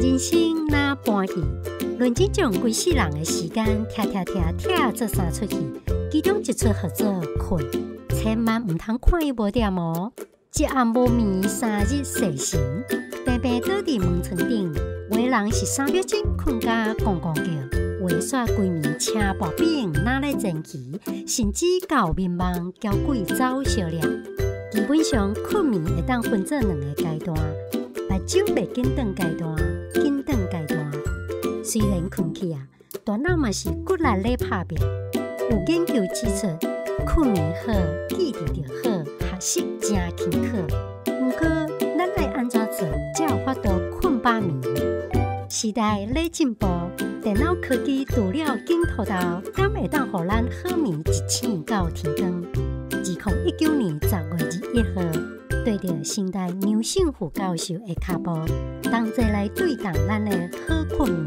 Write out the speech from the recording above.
人生若盤戲，論真將規世人的時間拆拆拆拆做三齣戲，其中一齣號做睏，千萬毋通看伊無點哦。一暗無眠，三日洗神，平平倒佇門床頂，有的人是3秒鐘睏甲咣咣叫，有的煞規暝車薄餅，若咧煎魚，甚至到眠夢交鬼走相掠。基本上睏眠會當分做兩個階段，目睭袂緊轉階段，緊轉階段。雖然睏去啊，大腦嘛是骨力咧拍拚。有研究指出，睏眠好，記憶就好，學習誠輕巧。毋過，咱愛按怎做才有法度睏飽眠？時代咧進步，電腦科技除了鏡頭頭，敢會當予咱好眠一醒到天光？2019年10月21號，綴著成大楊勝富教授的跤步，同齊來對動咱的好睏眠。